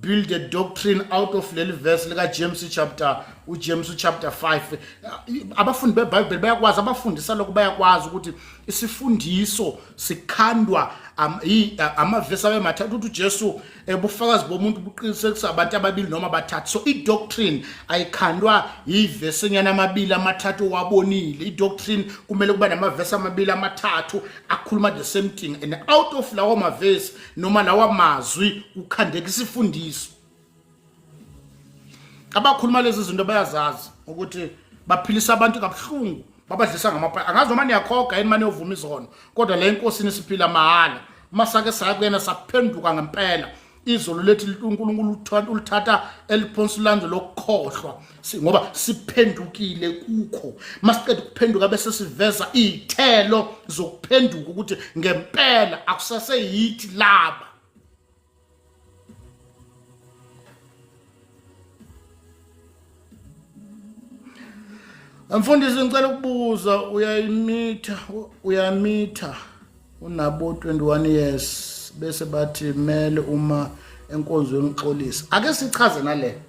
build a doctrine out of leli verse lika James chapter, uJames chapter 5. Abafundi beBhayibheli bayakwazi, abafundisa lokho bayakwazi ukuthi isifundiso sikhandwa amavesi abe mathathu, ukuthi uJesu ubufakazi bomuntu buqinisekisa abantu ababili noma abathathu. So i-doctrine ayikhandwa yivesi enyana amabili amathathu owabonile. I-doctrine kumele kuba namavesi amabili amathathu akhuluma the same thing, and out of lawo mavesi noma lawa mazwi kukhandeka isifundiso. Abakhuluma lezi zinto bayazazi ukuthi baphilisa abantu kabuhlungu, babadlisa ngamapaya. Angazi noma niyakhoga yini mane yovuma izono, kodwa le enkosini siphila mahhala. Masake saya kuyena saphenduka ngempela. Izolo lethi uNkulunkulu ulithatha eliphonsa ulanzo lokukhohlwa ngoba siphendukile kukho. Masiqeda ukuphenduka bese siveza iy'thelo zokuphenduka ukuthi ngempela akusaseyithi laba. Mfundisi ngicela ukubuza uyayimitha uyamitha unabo 21 years bese bathi mele uma enkonzweni uxolisa. Ake sichaze nale.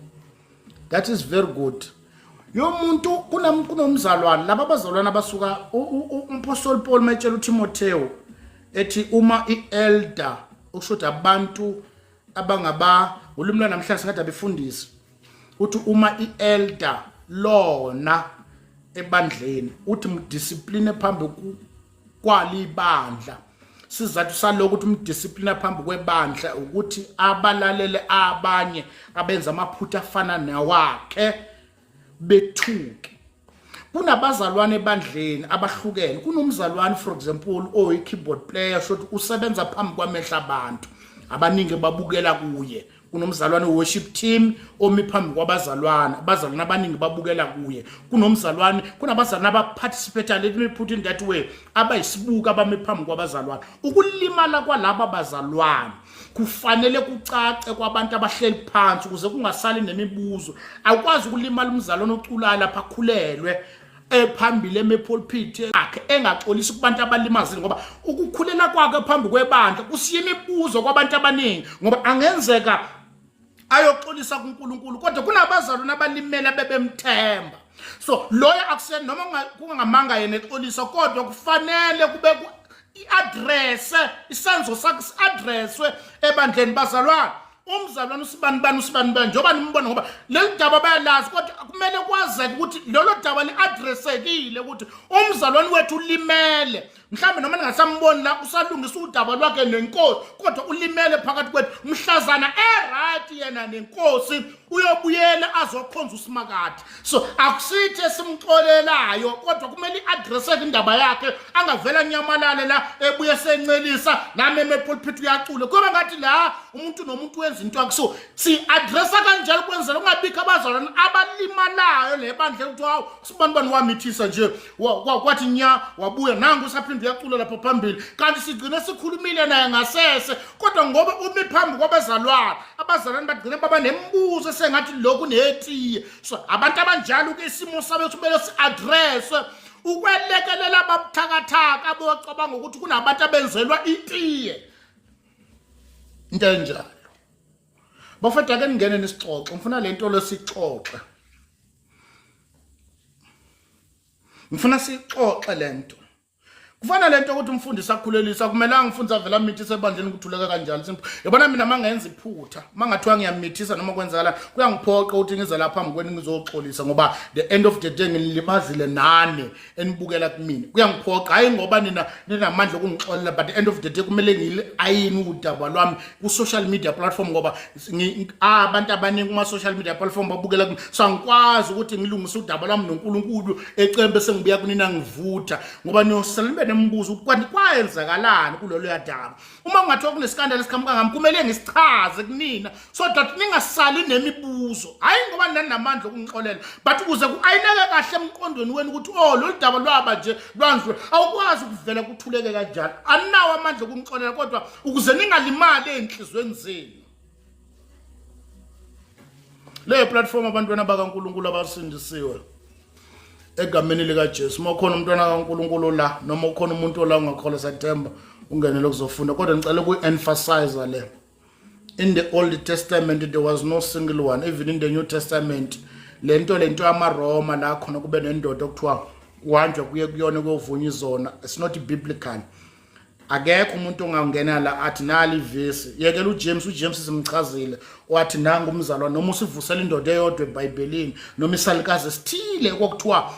That is very good. Yomuntu kunomzalwane laba abazalwane abasuka uMpostoli Paul metshela uTimotheo ethi uma ielder okusho ukuthi abantu abangaba ngolimi lwanamhlanje singathi abefundisi uthi uma ielder lona ebandleni uthi mdiscipline phambi kwalibandla sizathu salokho ukuthi umdiscipline phambi kwebandla ukuthi abalalele abanye abenza amaphutha afana nawakhe bethuke. Kunabazalwane ebandleni abahlukene. Kunomzalwane for example oyi-keyboard player, sho ukuthi usebenza phambi kwamehlo abantu abaningi babukela kuye. Kunomzalwane worship team omi phambi kwabazalwane, abazalwane abaningi babukela kuye. Kunomzalwane, kunabazalwane abaparticipate, let me put in that way, abayisibuka abami phambi kwabazalwane. Ukulimala kwalaba bazalwane kufanele kucace kwabantu abahleli phansi ukuze kungasali nemibuzo. Awukwazi ukulimala umzalwane oculayo lapha akhulelwe ephambili emepulpit akhe engaxolisi kubantu abalimazile, ngoba ukukhulela kwakhe phambi kwebandla kusiya imibuzo kwabantu abaningi, ngoba angenzeka ayoxolisa kuNkulunkulu kodwa kunabazalwane abalimele bebemthemba. So loyo akuseni noma kungamanga yena exolisa, kodwa kufanele kube i-address isenzo sakhe si-addresswe ebandleni. Bazalwane, umzalwane usibanibani usibanibani njengoba nimbona, ngoba leli daba bayalazi, kodwa kumele kwazeke ukuthi lolo daba li-addressekile ukuthi umzalwane wethu ulimele. Mhlawumbe noma ningasamboni la usalungisa udaba lwakhe nenkosi, kodwa ulimele phakathi kwethu. Mhlazana eright yena nenkosi uyobuyela azokhonza uSimakade. So akusithi esimxolelayo, kodwa kumele i-addresseke indaba yakhe, angavela nyamalale la ebuye sencelisa nami emepulpit uyacula kuyoba ngathi la umuntu nomuntu wenza into yakhe. So si-addressa kanjalo kwenzela kungabikho abazalwane abalimalayo le bandleni kuthiwa hawu sibanibani wamithisa nje kwathi nya wabuya nangu usaphinde uyacula lapha phambili, kanti sigcine sikhulumile naye ngasese, kodwa ngoba umi phambi kwabazalwane, abazalwane bagcine baba nemibuzo esengathi lokhu netiye. So abantu abanjalo ke isimo sabo kumele si-addresswe ukwelekelela ababuthakathaka abocabanga ukuthi kunabantu abenzelwa itiye into enjalo. Bafethu, ake ningene nisixoxe, ngifuna le nto lesixoxe, ngifuna sixoxe lento. Kufana lento ukuthi umfundisi akhulelisa, akumelanga umfundisi avela amithise ebandleni kuthuleka kanjalo. Simple. Yabona mina mangenza iphutha, mangathiwa ngiyamithisa noma kwenzakala, kuyangiphoqa ukuthi ngize lapha phambi kwenu ngizoxolisa, ngoba the end of the day ngilimazile nani enibukela kumina. Kuyangiphoqa, hayi ngoba nina ninamandla okungixolela, but the end of the day kumele ngili-ayini udaba lwami ku-social media platform, ngoba abantu abaningi kuma-social media platform babukela kimi. So angikwazi ukuthi ngilungise udaba lwami noNkulunkulu ecembe sengibuya kunina ngivutha, ngoba niyosala nibe nemibuzo ukuthi kanti kwayenzakalani kulolo yadaba. Uma kungathiwa kunesikandela esiqhamuka ngami, kumele ngisichaze kunina so that ningasali nemibuzo, hhayi ngoba ninamandla okungixolela, but ukuze ku-ayineke kahle emqondweni wenu ukuthi oh lolu daba lwaba nje lwandlula. Awukwazi ukuvela kuthuleke kanjalo, aninawo amandla okungixolela, kodwa ukuze ningalimali ey'nhliziyweni zenu. Leyo platform abantwana bakaNkulunkulu abasindisiwe egameni likaJesu. Uma ukhona umntwana kaNkulunkulu la, noma ukhona umuntu ola ungakholwa, sathemba ungenele ukuzofunda, kodwa ngicela ukuyi-emphasize le. In the Old Testament there was no single one, even in the New Testament lento yamaRoma la khona kube nendoda okuthiwa kuhanjwa kuye kuyona kuyovunywa izona, it's not biblical. Akekho umuntu ongangena la athi nali ivesi. Yekela uJames, uJames simchazile wathi nangu umzalwane noma usivusela indoda eyodwa eBhayibhelini noma isalukazi esithile kwakuthiwa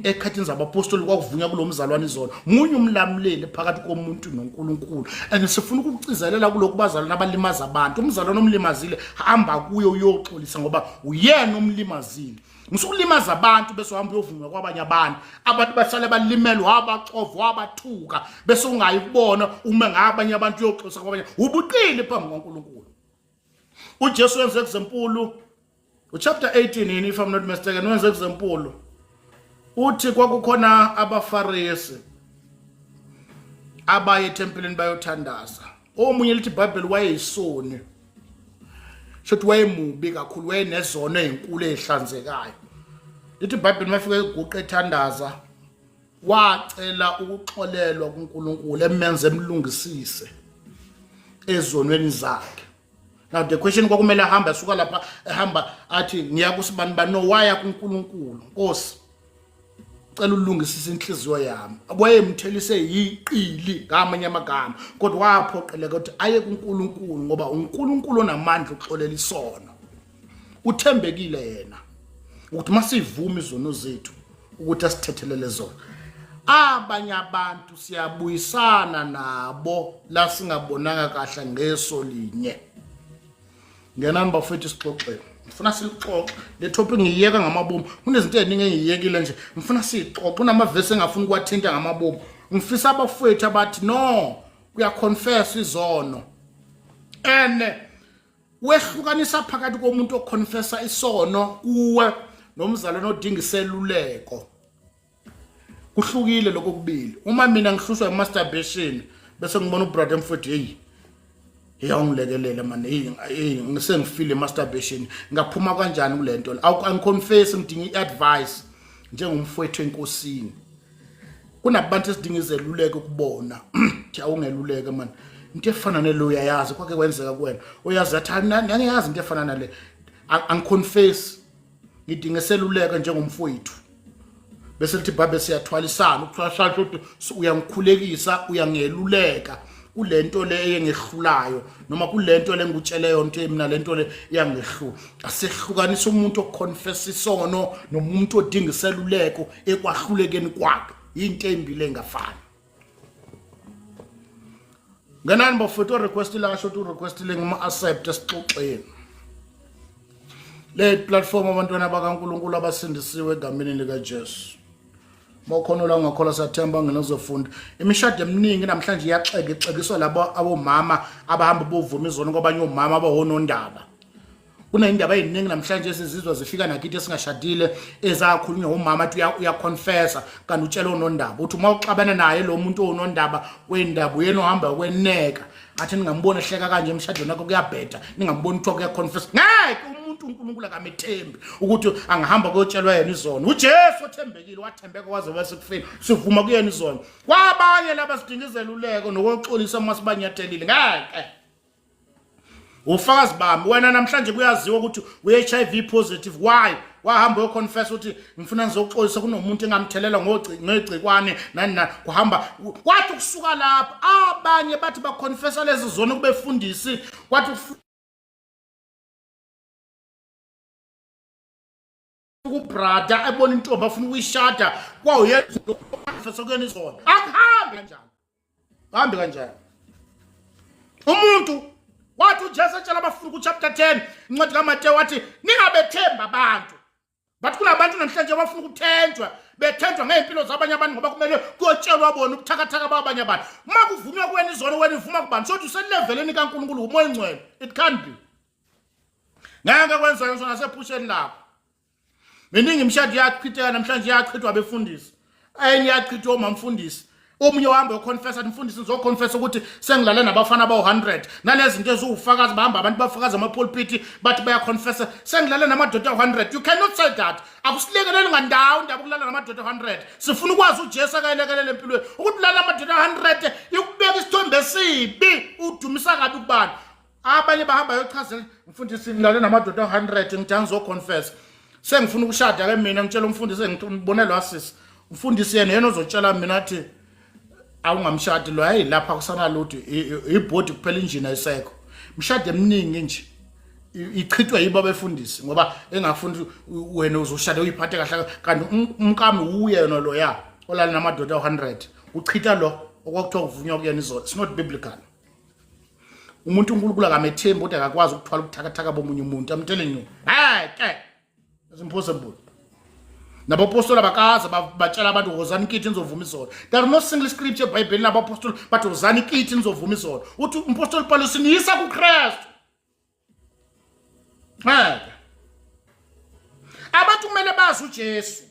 Ekhathini zabapostoli kwakuvunywa kulo mzalwane izono. Munye umlamuleli phakathi komuntu noNkulunkulu, and sifuna ukukucizelela kulokhu bazalwane abalimaza abantu. Umzalwane omlimazile, hamba kuye uyoxolisa ngoba uyena omlimazile. Musukulimaza abantu bese uhamba uyovunywa kwabanye abantu. Abantu basale balimele, wabaxova, wabathuka, bese ungayi kubona uma ngabanye abantu uyoxolisa kwabanye. Ubuqili phambi kwaNkulunkulu. UJesu wenze example uchapter 18 yini, if I'm not mistaken, wenze example uthi kwakukhona abaFarisi abaye ethempelini bayothandaza. Omunye lithi iBhayibheli wayeyisoni, shothi wayemubi kakhulu, wayenezono ezinkulu ezihlanzekayo. Lithi iBhayibheli mafika eguqa ethandaza, wacela ukuxolelwa kuNkulunkulu emenze emlungisise ezonweni zakhe. Now the question, kwakumele ahambe asuka lapha ehamba athi ngiya kusibani bani? No, waya kuNkulunkulu. Nkosi, cela ulungisise inhliziyo yami. Wayemthelise yiqili ngamanye amagama, kodwa waphoqeleka ukuthi aye kuNkulunkulu ngoba uNkulunkulu onamandla ukuxolela isono. Uthembekile yena ukuthi masivuma izono zethu ukuthi asithethelele zona. Abanye abantu siyabuyisana nabo la singabonanga kahle ngeso linye. Ngenani bafethu sixoxe, ngifuna silixoxe le topic. Ngiyiyeka ngamabomu, kunezinto eziningi engiyiyekile nje, ngifuna siyixoxe. Kunamavesi engafuni ukuwathinta ngamabomu. Ngifisa abafowethu abathi no, kuyaconfess izono and wehlukanisa phakathi komuntu oconfessa isono kuwe nomzalwane odinga iseluleko. Kuhlukile lokho kubili. Uma mina ngihlushwa i-masturbation bese ngibona ubrother mfowethu, hey hey, awungilekelele man, hey hey, ngisengifile masturbation, ngaphuma kanjani kule nto? Angiconfess, ngidinga i-advice njengomfowethu enkosini. Kunabantu esidinga izeluleko kubona, thi awungeluleke man, into efana nelo uyayazi kwake kwenzeka kuwena, uyazi athi angiyazi into efana nale. Angiconfess, ngidinga iseluleko njengomfowethu. Bese lithi babe siyathwalisana, ukuthwalisana ukuthi uyangikhulekisa, uyangeluleka kulento le eyengehlulayo noma kulento le ngikutshele yona ukuthi mina lento le iyangehlula. Asehlukanisa umuntu oconfess isono nomuntu odinga iseluleko ekwahlulekeni kwakhe, into embili engafani. Ngenani bafethu, request la kasho ukuthi urequest le ngima accept, sixoxeni le platform abantwana bakaNkuluNkulu abasindisiwe egameni lika Jesu. Mawukhona la ungakholwa, siyathemba ngena uzofunda. Imishado eminingi namhlanje iyaxeka, ixekiswa labo abomama abahamba bovuma izono kwabanye omama abawonondaba. Kuneyindaba eziningi namhlanje esizizwa zifika nakithi esingashadile ezakhulunywa umama athi uyaconfessa kanti utshela onondaba. Uthi uma uxabana naye lo muntu onondaba wendaba, uyena ohamba kweneka athi ningamboni ehleka kanje emshadweni wakho, kuyabheda, ningamboni kuthiwa kuyaconfessa. Ngeke umuntu uNkulunkulu akamethembi ukuthi angahamba kuyotshelwa yena izono. UJesu othembekile wathembeka waze wasekufeni, sivuma kuyena izono. Kwabanye laba sidinga izeluleko nokuxolisa uma sibanyathelile. Ngeke ufakazi bami wena namhlanje kuyaziwa ukuthi uyi-HIV positive. Why wahamba uyoconfess ukuthi ngifuna ngizoxolisa kunomuntu engamthelela ngegcikwane nani nani? Kuhamba kwathi kusuka lapho abanye bathi baconfessa lezi zono kubefundisi, kwathi ukubrada ebona intombi afuna ukuyishada kwawuyena kuyena izono. Akuhambi kanjani, hambi kanjani umuntu? Wathi uJesu etshela abafundi ku-chapter 10 incwadi kaMateyu, wathi ningabethembi abantu. But kunabantu namhlanje abafuna ukuthenjwa, bethenjwa ngey'mpilo zabanye abantu ngoba kumele kuyotshelwa bona ubuthakathaka babanye abantu. Uma kuvunywa kuwena izono, wena ivuma kubani? Sothi useleveleni kaNkulunkulu uMoya oNgcwele? It can't be. Ngeke kwenzeka ngisho nasephusheni lakho. Miningi imishado iyachitheka namhlanje, iyachithwa abefundisi, enye iyachithwa omamfundisi. Omunye wahamba uyoconfessa athi mfundisi, ngizoconfessa ukuthi sengilale nabafana abawu-100 nalezi zinto eziwufakazi. Bahamba abantu bafakaza amapulpiti bathi bayaconfessa, sengilale namadoda awu-100. You cannot say that. Akusilekeleli ngandawo indaba ukulala namadoda awu-100. Sifuna ukwazi uJesu akayilekelela empilweni. Ukuthi ulala amadoda awu-100 ikubeka isithombe esibi, udumisa kabi kubani. Abanye bahamba yochazela mfundisi, ngilale namadoda awu-100, ngithi angizoconfessa, sengifuna ukushada ke mina. Ngitshela umfundisi, ngibone lo sisi umfundisi yena yena ozotshela mina athi awungamshadi lo, hayi lapha kusanalutho, ibhodi kuphela, injini ayisekho. Mshado eminingi nje Ichithwe yibo abefundisi ngoba engafuni wena uzoshada uyiphathe kahle kanti umkami wuye yona loya olala namadoda awu-100 uchitha lo okwakuthiwa kuvunywa kuyena izolo. It's not biblical. Umuntu uNkulunkulu akamethembi kodwa akakwazi ukuthwala ubuthakathaka bomunye umuntu. I'm telling you, hey ke, it's impossible. Nabapostoli abakaze batshela abantu wozani kithi nizovuma izono. There are no single scripture eBhayibhelini nabapostoli bathi wozani kithi nizovuma izono. Uthi umpostoli Paulus niyisa kuKristu. Ngeke. Abantu kumele bazi uJesu.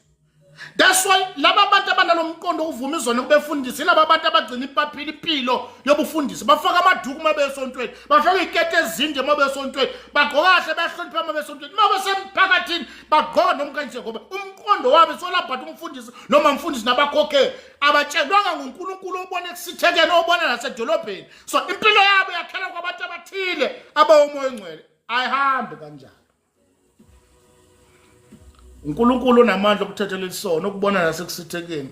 That's why laba bantu abanalomqondo uvuma izono kubefundisi laba bantu abagcina ipaphila impilo yobufundisi, bafaka amaduku uma besontweni, bafaka iy'keti ezinde uma besontweni, bagqoka kahle, bayahlonipha uma besontweni, uma besemphakathini bagqoka noma kanje, ngoba umqondo wabo solabhatha umfundisi noma mfundisi nabakhokheli abatshelwanga nguNkulunkulu obona ekusithekeni, obona nasedolobheni. So impilo yabo yakhela kwabantu abathile abawomoya ongcwele. Ayihambi kanjalo. uNkulunkulu unamandla okuthethelela isono, ukubona nasekusithekeni.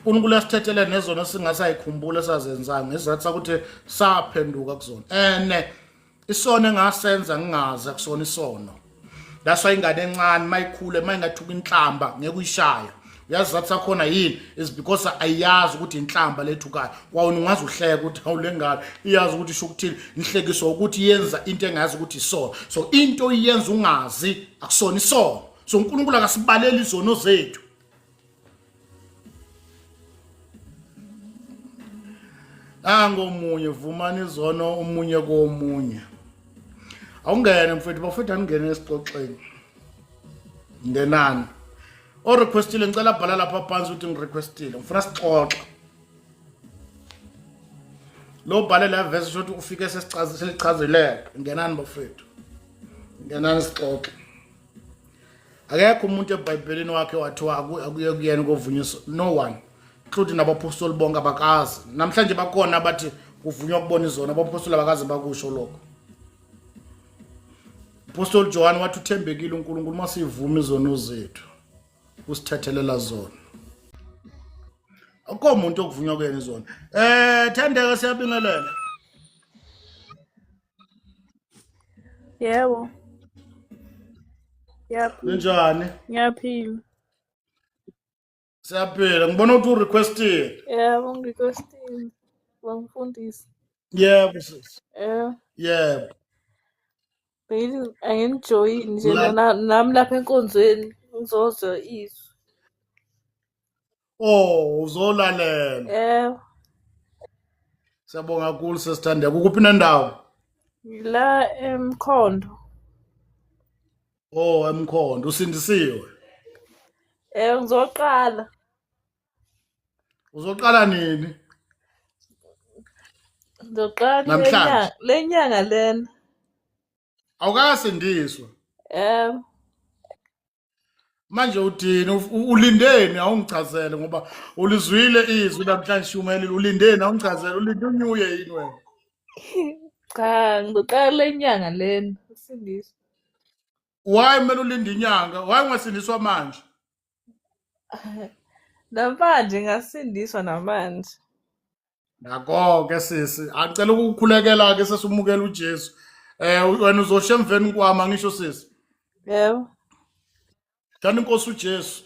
uNkulunkulu uyasithethelela nezono singasayikhumbula esazenzanga ngesizathu sakuthi saphenduka kuzona. Ene isono engasenza ngingazi akusona isono. That's why ingane encane mayikhule mayingathuka inhlamba ngeke uyishaya. Uyazi zathi sakhona yini? Is because ayiyazi ukuthi inhlamba lethukayo. Kwawona ungaze uhleke ukuthi hawu, le ngane iyazi ukuthi isho ukuthini. Inhlekiso ukuthi yenza into engazi ukuthi isono. So into iyenza ungazi akusona isono. So uNkulunkulu akasibaleli izono zethu. Angomunye vumani izono omunye komunye. Awungene mfethu, bafethu, aningene esixoxeni. Ngenani. O requestile, ngicela bhala lapha phansi ukuthi ngirequestile. Ngifuna sixoxe. Lo bhale la verse ukuthi ufike sesichaze selichazileke. Ngenani bafethu. Ngenani sixoxe. Akekho umuntu eBhayibhelini wakhe wathiwa akuye kuyena kovunyiswa. No one. Including nabapostoli bonke abakazi. Namhlanje bakhona abathi kuvunywa kubona izono, abapostoli abakaze bakusho lokho. Apostle John wathi uthembekile uNkulunkulu masivuma izono zethu usithethelela zona. Akukho umuntu okuvunywa kuyena izono. Thandeka, siyabingelela. Yebo. Ngiyaphila. Ninjani? Ngiyaphila. Siyaphila. Ngibona ukuthi urequestile. Yebo, ngirequestile. Bangifundisi. Yebo sis. Eh, Yebo. Bengithi anginijoyini nje La nami lapha enkonzweni ngizozwa izwi. Oh, uzolalela. Yebo. Siyabonga kakhulu sesithandeka. Ukuphi nendawo? Ngila eMkhondo. Oh, eMkhondo. Usindisiwe. Eh, ngizoqala. Uzoqala nini? Ngizoqala kule Namhlanje. nyanga, le nyanga lena. Awukasindiswa. Yebo. Manje uthini? Ulindeni? Awungichazele ngoba ulizwile izwi namhlanje shumelile. Ulindeni? Awungichazele. Ulinde unyuye yini wena? Cha, ngizoqala le nyanga lena. Usindiswa. Why kumele ulinde inyanga? Why ungasindiswa manje? Namanje ngasindiswa namanje. Nako-ke sisi, angicela ukukhulekela ke sesumukela uJesu. Wena uzosha emveni kwami, angisho sisi. Yebo. Thanda inkosi uJesu.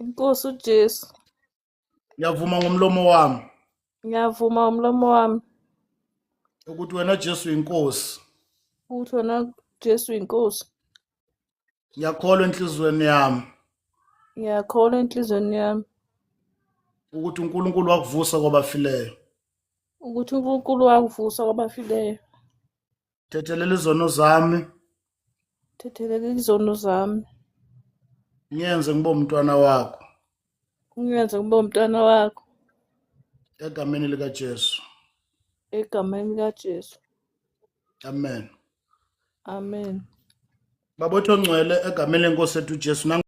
Inkosi uJesu. Ngiyavuma ngomlomo wami Ngiyavuma umlomo wami ukuthi wena Jesu inkosi. Ukuthi wena Jesu inkosi. Ngiyakholwa enhliziyweni yami Ngiyakholwa enhliziyweni yami ukuthi uNkulunkulu wakuvusa kwabafileyo. Ukuthi uNkulunkulu wakuvusa kwabafileyo. Thethelela izono zami, Thethelela izono zami. Ngiyenze ngibe umntwana wakho. Ungenze ngibe umntwana wakho. Egameni lika Jesu. Egameni likaJesu. Amen. Amen. Baba ongcwele, egameni lenkosi ethu uJesu.